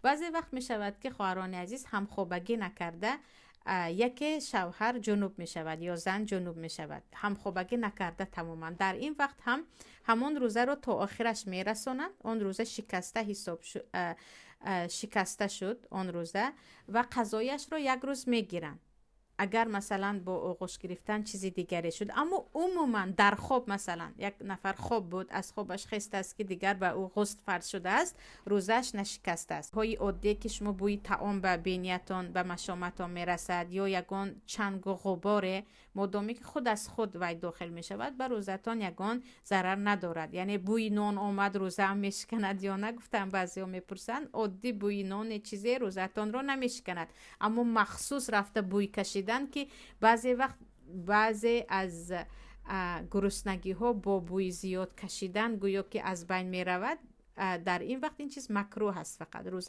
Баъзе вақт мешавад, ки, хоҳарони азиз, ҳамхобагӣ накарда яке шавҳар ҷунуб мешавад ё зан ҷунуб мешавад, ҳамхобагӣ накарда тамоман. Дар ин вақт ҳам ҳамон рӯзаро то охираш мерасонанд. Он рӯза шикаста ҳисоб шикаста шуд он рӯза ва қазояшро як рӯз мегиранд, агар, масалан, бо оғӯш гирифтан чизи дигаре шуд. Аммо умуман дар хоб, масалан, як нафар хоб буд, аз хобаш хестааст, ки дигар ба ӯ ғусл фарз шудааст, рӯзааш нашикастааст. Ҳои оддие, ки шумо бӯи таом ба бениятон, ба машоматон мерасад ё ягон чангу ғуборе, модоме ки худ аз худ вай дохил мешавад, ба рӯзатон ягон зарар надорад. Яъне бӯи нон омад, рӯзаам мешиканад ё на, гуфтам, баъзеҳо мепурсанд. Оддӣ бӯи ноне, чизе рӯзатонро намешиканад, аммо махсус рафта бӯй кашидан, ки баъзе вақт баъзе аз гуруснагиҳо бо бӯи зиёд кашидан гӯё ки аз байн меравад, дар ин вақт ин чиз макрӯҳ аст фақат. Рӯза